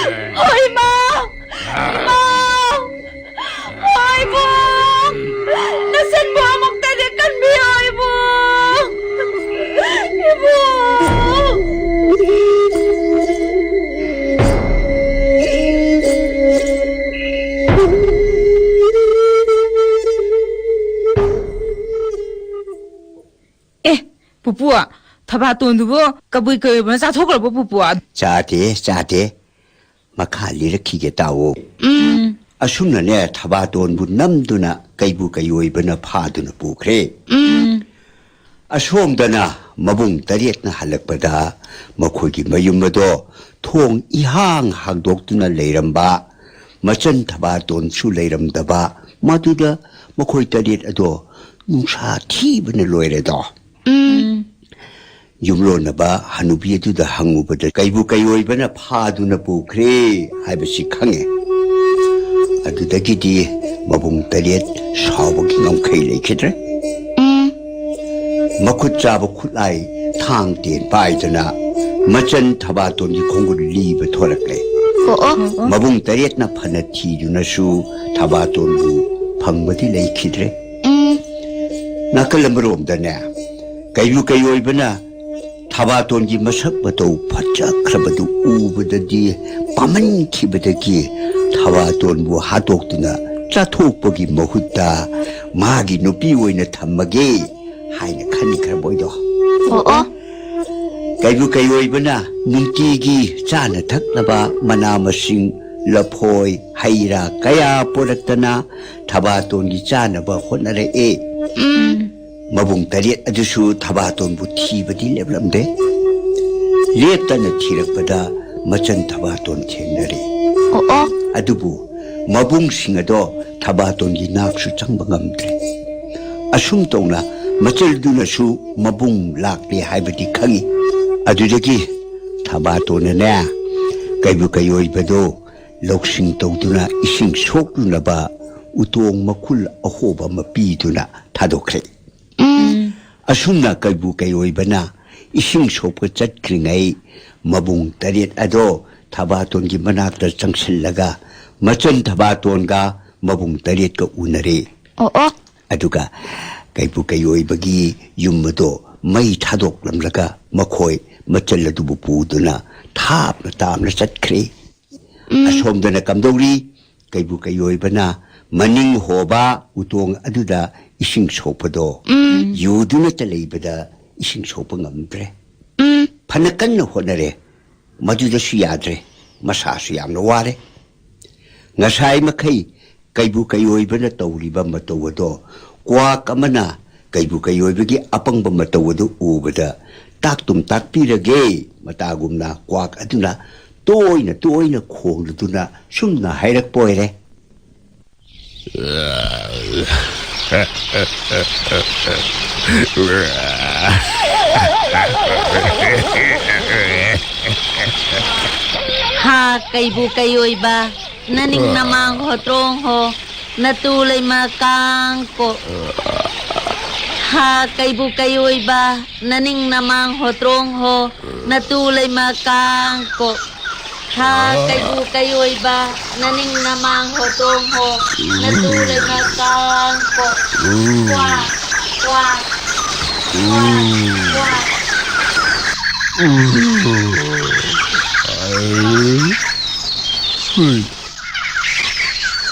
ꯍꯣꯏ, ꯏꯃꯥ! ꯏꯃꯥ! ꯍꯣꯏ, ꯏꯕꯨꯡ! ꯅꯆꯟꯕꯨ ꯑꯃꯨꯛꯇꯗꯤ ꯀꯟꯕꯤꯌꯣ, ꯏꯕꯨꯡ! ꯏꯕꯨꯡ! ꯑꯦ, ꯄꯨꯄꯨ, ꯊꯕꯥꯇꯣꯟꯗꯨꯕꯨ ꯀꯕꯨꯏ ꯀꯩ ꯑꯣꯏꯕꯅ ꯆꯥꯊꯣꯛꯈ꯭ꯔꯕꯣ, ꯄꯨꯄꯨ? ꯆꯥꯗꯦ, ꯆꯥꯗꯦ꯫ ꯃꯈꯥ ꯂꯤꯔꯛꯈꯤꯒꯦ, ꯇꯥꯎꯑꯣ꯫ ꯎꯝ꯫ ꯑꯁꯨꯝꯅꯅꯦ, ꯊꯕꯥꯇꯣꯟꯕꯨ ꯅꯝꯗꯨꯅ ꯀꯩꯕꯨ ꯀꯩ ꯑꯣꯏꯕꯅ ꯐꯥꯗꯨꯅ ꯄꯨꯈ꯭ꯔꯦ꯫ ꯎꯝ꯫ ꯑꯁꯣꯝꯗꯅ ꯃꯕꯨꯡ ꯇꯔꯦꯠꯅ ꯍꯜꯂꯛꯄꯗ ꯃꯈꯣꯏꯒꯤ ꯃꯌꯨꯝ ꯑꯗꯣ ꯊꯣꯡ ꯏꯍꯥꯡ ꯍꯥꯡꯗꯣꯛꯇꯨꯅ ꯂꯩꯔꯝꯕ, ꯃꯆꯟ ꯊꯕꯥꯇꯣꯟꯁꯨ ꯂꯩꯔꯝꯗꯕ, ꯃꯗꯨꯗ ꯃꯈꯣꯏ ꯇꯔꯦꯠ ꯑꯗꯣ ꯅꯨꯡꯁꯥ ꯊꯤꯕꯅ ꯂꯣꯏꯔꯦꯗꯣ꯫ ꯎꯝ꯫ ꯌꯨꯝꯂꯣꯟꯅꯕ ꯍꯅꯨꯕꯤ ꯑꯗꯨꯗ ꯍꯪꯉꯨꯕꯗ ꯀꯩꯕꯨ ꯀꯩꯑꯣꯏꯕꯅ ꯐꯥꯗꯨꯅ ꯄꯨꯈ꯭ꯔꯦ ꯍꯥꯏꯕꯁꯤ ꯈꯪꯉꯦ꯫ ꯑꯗꯨꯗꯒꯤꯗꯤ ꯃꯕꯨꯡ ꯇꯔꯦꯠ ꯁꯥꯎꯕꯒꯤ ꯉꯝꯈꯩ ꯂꯩꯈꯤꯗ꯭ꯔꯦ꯫ ꯎꯝ꯫ ꯃꯈꯨꯠ ꯆꯥꯕ ꯈꯨꯠꯂꯥꯏ ꯊꯥꯡ ꯇꯦꯟ ꯄꯥꯏꯗꯨꯅ ꯃꯆꯟ ꯊꯕꯥꯇꯣꯟꯒꯤ ꯈꯣꯡꯒꯨꯜ ꯂꯤꯕ ꯊꯣꯔꯛꯂꯦ꯫ ꯑꯣ, ꯑꯣ꯫ ꯃꯕꯨꯡ ꯇꯔꯦꯠꯅ ꯐꯅ ꯊꯤꯗꯨꯅꯁꯨ ꯊꯕꯥꯇꯣꯟꯕꯨ ꯐꯪꯕꯗꯤ ꯂꯩꯈꯤꯗ꯭ꯔꯦ꯫ ꯎꯝ꯫ ꯅꯥꯀꯜ ꯑꯃꯔꯣꯝꯗꯅꯦ, ꯀꯩꯕꯨ ꯀꯩꯑꯣꯏꯕꯅ ꯊꯕꯥꯇꯣꯟꯒꯤ ꯃꯁꯛ ꯃꯇꯧ ꯐꯖꯈ꯭ꯔꯕꯗꯨ ꯎꯕꯗꯗꯤ ꯄꯥꯝꯃꯟꯈꯤꯕꯗꯒꯤ ꯊꯕꯥꯇꯣꯟꯕꯨ ꯍꯥꯠꯇꯣꯛꯇꯨꯅ ꯆꯥꯊꯣꯛꯄꯒꯤ ꯃꯍꯨꯠꯇ ꯃꯥꯒꯤ ꯅꯨꯄꯤ ꯑꯣꯏꯅ ꯊꯝꯃꯒꯦ ꯍꯥꯏꯅ ꯈꯟꯈ꯭ꯔꯕꯣꯏꯗꯣ꯫ ꯑꯣ, ꯑꯣ꯫ ꯀꯩꯕꯨ ꯀꯩꯑꯣꯏꯕꯅ ꯅꯨꯡꯇꯤꯒꯤ ꯆꯥꯅ ꯊꯛꯅꯕ ꯃꯅꯥ ꯃꯁꯤꯡ, ꯂꯐꯣꯏ, ꯍꯩ ꯔꯥ ꯀꯌꯥ ꯄꯨꯔꯛꯇꯅ ꯊꯕꯥꯇꯣꯟꯒꯤ ꯆꯥꯅꯕ ꯍꯣꯠꯅꯔꯛꯑꯦ꯫ ꯎꯝ꯫ ꯃꯕꯨꯡ ꯇꯔꯦꯠ ꯑꯗꯨꯁꯨ ꯊꯕꯥꯇꯣꯟꯕꯨ ꯊꯤꯕꯗꯤ ꯂꯦꯞꯂꯝꯗꯦ꯫ ꯂꯦꯞꯇꯅ ꯊꯤꯔꯛꯄꯗ ꯃꯆꯟ ꯊꯕꯥꯇꯣꯟ ꯊꯦꯡꯅꯔꯦ꯫ ꯑꯣ, ꯑꯣ꯫ ꯑꯗꯨꯕꯨ ꯃꯕꯨꯡꯁꯤꯡ ꯑꯗꯣ ꯊꯕꯥꯇꯣꯟꯒꯤ ꯅꯥꯛꯁꯨ ꯆꯪꯕ ꯉꯝꯗ꯭ꯔꯦ꯫ ꯑꯁꯨꯝ ꯇꯧꯅ ꯃꯆꯜꯗꯨꯅꯁꯨ ꯃꯕꯨꯡ ꯂꯥꯛꯂꯦ ꯍꯥꯏꯕꯗꯤ ꯈꯪꯏ꯫ ꯑꯗꯨꯗꯒꯤ ꯊꯕꯥꯇꯣꯟꯅꯅꯦ, ꯀꯩꯕꯨ ꯀꯩꯑꯣꯏꯕꯗꯣ ꯂꯧꯁꯤꯡ ꯇꯧꯗꯨꯅ ꯏꯁꯤꯡ ꯁꯣꯛꯂꯨꯅꯕ ꯎꯇꯣꯡ ꯃꯈꯨꯜ ꯑꯍꯣꯕ ꯑꯃ ꯄꯤꯗꯨꯅ ꯊꯥꯗꯣꯛꯈ꯭ꯔꯦ꯫ ꯎꯝ꯫ ꯑꯁꯨꯝꯅ ꯀꯩꯕꯨ ꯀꯩꯑꯣꯏꯕꯅ ꯏꯁꯤꯡ ꯁꯣꯛꯄ ꯆꯠꯈ꯭ꯔꯤꯉꯩ ꯃꯕꯨꯡ ꯇꯔꯦꯠ ꯑꯗꯣ ꯊꯕꯥꯇꯣꯟꯒꯤ ꯃꯅꯥꯛꯇ ꯆꯪꯁꯤꯜꯂꯒ ꯃꯆꯟ ꯊꯕꯥꯇꯣꯟꯒ ꯃꯕꯨꯡ ꯇꯔꯦꯠꯀ ꯎꯅꯔꯦ꯫ ꯑꯣ, ꯑꯣ꯫ ꯑꯗꯨꯒ ꯀꯩꯕꯨ ꯀꯩꯑꯣꯏꯕꯒꯤ ꯌꯨꯝ ꯑꯗꯣ ꯃꯩ ꯊꯥꯗꯣꯛꯂꯝꯂꯒ ꯃꯈꯣꯏ ꯃꯆꯜ ꯑꯗꯨꯕꯨ ꯄꯨꯗꯨꯅ ꯊꯥꯞꯅ ꯇꯥꯝꯅ ꯆꯠꯈ꯭ꯔꯦ꯫ ꯎꯝ꯫ ꯑꯁꯣꯝꯗꯅ ꯀꯝꯗꯧꯔꯤ? ꯀꯩꯕꯨ ꯀꯩꯑꯣꯏꯕꯅ ꯃꯅꯤꯡ ꯍꯣꯕ ꯎꯇꯣꯡ ꯑꯗꯨꯗ ꯏꯁꯤꯡ ꯁꯣꯛꯄꯗꯣ ꯎꯝ꯫ ꯌꯨꯗꯨꯅꯇ ꯂꯩꯕꯗ ꯏꯁꯤꯡ ꯁꯣꯛꯄ ꯉꯝꯗ꯭ꯔꯦ꯫ ꯎꯝ꯫ ꯐꯅ ꯀꯟꯅ ꯍꯣꯠꯅꯔꯦ, ꯃꯗꯨꯗꯁꯨ ꯌꯥꯗ꯭ꯔꯦ꯫ ꯃꯁꯥꯁꯨ ꯌꯥꯝꯅ ꯋꯥꯔꯦ꯫ ꯉꯁꯥꯏ ꯃꯈꯩ ꯀꯩꯕꯨ ꯀꯩꯑꯣꯏꯕꯅ ꯇꯧꯔꯤꯕ ꯃꯇꯧ ꯑꯗꯣ ꯀ꯭ꯋꯥꯛ ꯑꯃꯅ ꯀꯩꯕꯨ ꯀꯩꯑꯣꯏꯕꯒꯤ ꯑꯄꯪꯕ ꯃꯇꯧ ꯑꯗꯨ ꯎꯕꯗ ꯇꯥꯛꯇꯨꯝ ꯇꯥꯛꯄꯤꯔꯒꯦ ꯃꯇꯥꯒꯨꯝꯅ ꯀ꯭ꯋꯥꯛ ꯑꯗꯨꯅ ꯇꯣꯏꯅ ꯇꯣꯏꯅ ꯈꯣꯡꯂꯗꯨꯅ ꯁꯨꯝꯅ ꯍꯥꯏꯔꯛꯄ ꯑꯣꯏꯔꯦ꯫ ꯍꯥ ꯀꯩꯕꯨ ꯀꯩꯑꯣꯏꯕ, ꯅꯅꯤꯡ ꯅꯃꯥꯡ ꯍꯣꯇ꯭ꯔꯣꯡ ꯍꯣ, ꯅꯇꯨ ꯂꯩꯃ ꯀꯥꯡ ꯀꯣ꯫ ꯍꯥ ꯀꯩꯕꯨ ꯀꯩꯑꯣꯏꯕ, ꯅꯅꯤꯡ ꯅꯃꯥꯡ ꯍꯣꯇ꯭ꯔꯣꯡ ꯍꯣ, ꯅꯇꯨ ꯂꯩꯃ ꯀꯥꯡ ꯀꯣ꯫ ꯍꯥ ꯀꯩꯕꯨ ꯀꯩꯑꯣꯏꯕ, ꯅꯅꯤꯡ ꯅꯃꯥꯡ ꯍꯣꯇ꯭ꯔꯣꯡ ꯍꯣ, ꯅꯇꯨ ꯂꯩꯃ ꯀꯥꯡ ꯀꯣ꯫ ꯀ꯭ꯋꯥ, ꯀ꯭ꯋꯥ, ꯀ꯭ꯋꯥ, ꯀ꯭ꯋꯥ꯫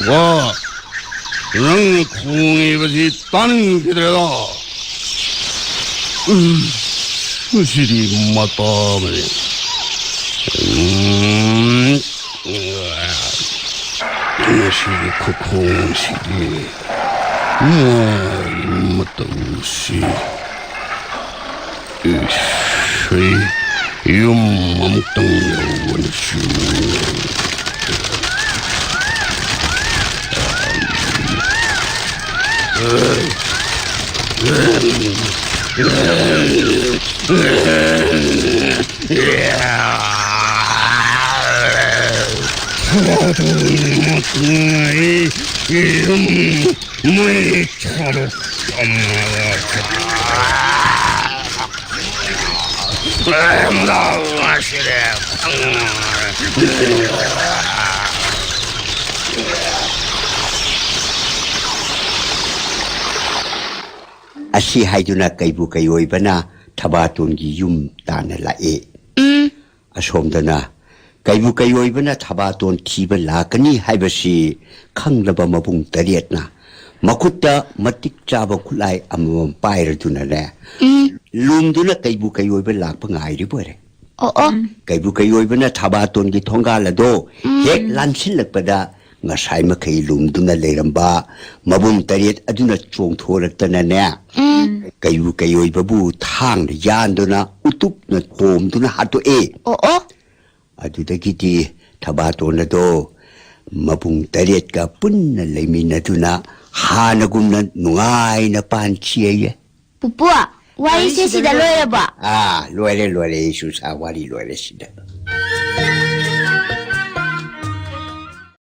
ꯋꯥ, ꯅꯪꯅ ꯈꯣꯡꯉꯤꯕꯁꯤ ꯇꯥꯅꯤꯡꯈꯤꯗ꯭ꯔꯦꯗ꯫ ꯎꯝ, ꯃꯁꯤꯗꯤ ꯃꯇꯥ ꯑꯃꯅꯤ꯫ ꯎꯝ, ꯃꯁꯤꯒꯤ ꯈꯨꯈꯣꯡꯁꯤꯗꯤ ꯃꯥꯒꯤ ꯃꯇꯧꯁꯤ꯫ ꯏꯁꯩ ꯌꯨꯝ ꯑꯃꯨꯛꯇꯪ ꯌꯧꯕꯅꯁꯨ꯫ ꯌꯨꯝ ꯃꯩ ꯊꯥꯗꯣꯛꯑꯝꯃꯒ ꯑꯁꯤ ꯍꯥꯏꯗꯨꯅ ꯀꯩꯕꯨ ꯀꯩꯑꯣꯏꯕꯅ ꯊꯕꯥꯇꯣꯟꯒꯤ ꯌꯨꯝ ꯇꯥꯟꯅ ꯂꯥꯛꯏ꯫ ꯎꯝ꯫ ꯑꯁꯣꯝꯗꯅ ꯀꯩꯕꯨ ꯀꯩꯑꯣꯏꯕꯅ ꯊꯕꯥꯇꯣꯟ ꯊꯤꯕ ꯂꯥꯛꯀꯅꯤ ꯍꯥꯏꯕꯁꯤ ꯈꯪꯂꯕ ꯃꯕꯨꯡ ꯇꯔꯦꯠꯅ ꯃꯈꯨꯠꯇ ꯃꯇꯤꯛ ꯆꯥꯕ ꯈꯨꯠꯂꯥꯏ ꯑꯃꯃꯝ ꯄꯥꯏꯔꯗꯨꯅꯅꯦ, ꯎꯝ꯫ ꯂꯨꯝꯗꯨꯅ ꯀꯩꯕꯨ ꯀꯩꯑꯣꯏꯕ ꯂꯥꯛꯄ ꯉꯥꯏꯔꯤꯕ ꯑꯣꯏꯔꯦ꯫ ꯑꯣ, ꯑꯣ꯫ ꯀꯩꯕꯨ ꯀꯩꯑꯣꯏꯕꯅ ꯊꯕꯥꯇꯣꯟꯒꯤ ꯊꯣꯡꯒꯥꯜ ꯑꯗꯣ ꯎꯝ꯫ ꯍꯦꯛ ꯂꯥꯟꯁꯤꯜꯂꯛꯄꯗ ꯉꯁꯥꯏ ꯃꯈꯩ ꯂꯨꯝꯗꯨꯅ ꯂꯩꯔꯝꯕ ꯃꯕꯨꯡ ꯇꯔꯦꯠ ꯑꯗꯨꯅ ꯆꯣꯡꯊꯣꯔꯛꯇꯅꯅꯦ, ꯎꯝ꯫ ꯀꯩꯕꯨ ꯀꯩꯑꯣꯏꯕꯕꯨ ꯊꯥꯡꯅ ꯌꯥꯟꯗꯨꯅ ꯎꯇꯨꯞꯅ ꯊꯣꯝꯗꯨꯅ ꯍꯥꯠꯇꯣꯛꯑꯦ꯫ ꯑꯣ, ꯑꯣ꯫ ꯑꯗꯨꯗꯒꯤꯗꯤ ꯊꯕꯥꯇꯣꯟ ꯑꯗꯣ ꯃꯕꯨꯡ ꯇꯔꯦꯠꯀ ꯄꯨꯟꯅ ꯂꯩꯃꯤꯟꯅꯗꯨꯅ ꯍꯥꯟꯅꯒꯨꯝꯅ ꯅꯨꯡꯉꯥꯏꯅ ꯄꯥꯟꯈꯤꯑꯌꯦ꯫ ꯄꯨꯄꯨ, ꯋꯥꯔꯤꯁꯦ ꯁꯤꯗ ꯂꯣꯏꯔꯕꯣ? ꯑꯥ, ꯂꯣꯏꯔꯦ, ꯂꯣꯏꯔꯦ, ꯑꯩꯁꯨ ꯁꯥ ꯋꯥꯔꯤ ꯂꯣꯏꯔꯦ ꯁꯤꯗ꯫